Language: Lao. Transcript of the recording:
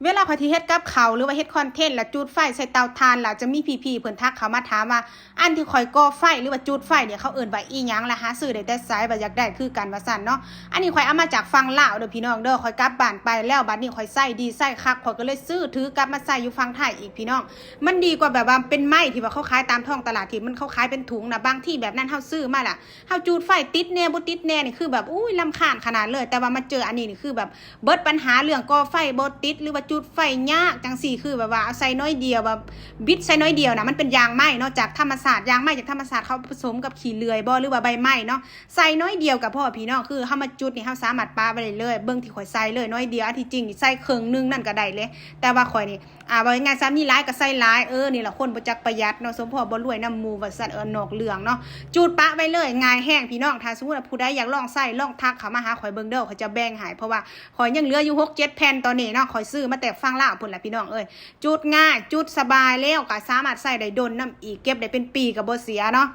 ເວລາຂ້ອຍຊິເຮັດກັບເຂົ້າ ຫຼືວ່າເຮັດຄອນເທັນ ລະຈູດໄຟໃສ່ເຕົາຖ່ານ ລະຈະມີພີ່ໆເພິ່ນທັກເຂົ້າມາຖາມວ່າ ອັນທີ່ຂ້ອຍກໍ່ໄຟ ຫຼືວ່າຈູດໄຟນີ້ ເຂົາເອີ້ນວ່າອີ່ຫຍັງ ລະຫາຊື້ໄດ້ແຕ່ໃສ ວ່າຢາກໄດ້ຄືກັນວ່າຊັ້ນເນາະ. ອັນນີ້ຂ້ອຍເອົາມາຈາກຝັ່ງລາວເດີພີ່ນ້ອງເດີ ຂ້ອຍກັບບ້ານໄປແລ້ວ ບາດນີ້ຂ້ອຍໃຊ້ດີໃຊ້ຄັກ ຂ້ອຍກໍເລີຍຊື້ຖືກັບມາໃຊ້ຢູ່ຝັ່ງໄທອີກພີ່ນ້ອງ. ມັນດີກວ່າແບບວ່າເປັນໄມ້ທີ່ວ່າເຂົາຂາຍຕາມທ້ອງຕະຫຼາດ ທີ່ມັນເຂົາຂາຍເປັນຖົງນະ ບາງທີແບບນັ້ນເຮົາຊື້ມາລະ ເຮົາຈູດໄຟຕິດແດ່ບໍ່ຕິດແດ່ນີ້ ຄືແບບ ອຸ້ຍ ລຳຄານຂະໜາດເລີຍ. ແຕ່ວ່າມາເຈີອັນນີ້ນີ້ ຄືແບບເບິດບັນຫາເລື່ອງກໍ່ໄຟບໍ່ຕິດ ຫຼືວ່າຈູດໄຟຍາກຈັ່ງຊີ້ ຄືແບບວ່າເອົາໃສ່ໜ້ອຍດຽວ ແບບບິດໃສ່ໜ້ອຍດຽວນະ ມັນເປັນຢາງໄມ້ເນາະ ຈາກທຳມະຊາດ ຢາງໄມ້ຈາກທຳມະຊາດ ເຂົາປະສົມກັບຂີ້ເລື່ອຍບໍ່ ຫຼືວ່າໃບໄມ້ເນາະ ໃສ່ໜ້ອຍດຽວກໍພໍພີ່ນ້ອງ. ຄືເຮົາມາຈູດນີ້ ເຮົາສາມາດປະໄວ້ໄດ້ເລີຍ ເບິ່ງທີ່ຂ້ອຍໃສ່ເລີຍໜ້ອຍດຽວ ອັນທີ່ຈິງນີ້ໃສ່ເຄິ່ງໜຶ່ງນັ້ນກໍໄດ້ເລີຍ ແຕ່ວ່າຂ້ອຍນີ້ ອ່າ ເວົ້າງ່າຍໆ ຊະ ມີຫຼາຍກໍໃສ່ຫຼາຍ ເອີ ນີ້ລະຄົນບໍ່ຈັກປະຢັດເນາະ ສົມພໍບໍ່ລວຍນຳໝູ່ວ່າຊັ້ນ ເອີ ນອກເລື່ອງເນາະ. ຈູດປະໄວ້ເລີຍ ງ່າຍແຮງພີ່ນ້ອງ. ຖ້າສົມມຸດວ່າຜູ້ໃດຢາກລອງໃຊ້ ລອງທັກເຂົ້າມາຫາຂ້ອຍເບິ່ງເດີ ຂ້ອຍຈະແບ່ງໃຫ້ ເພາະວ່າຂ້ອຍຍັງເຫຼືອຢູ່ຫົກເຈັດແຜ່ນຕອນນີ້ເນາະ ຂ້ອຍຊື້ມາແຕ່ຝັ່ງລາວພຸ້ນລະພີ່ນ້ອງເອີຍ. ຈູດງ່າຍ ຈູດສະບາຍ ແລ້ວກໍສາມາດໃຊ້ໄດ້ດົນນຳອີກ ເກັບໄດ້ເປັນປີກໍບໍ່ເສຍເນາະ.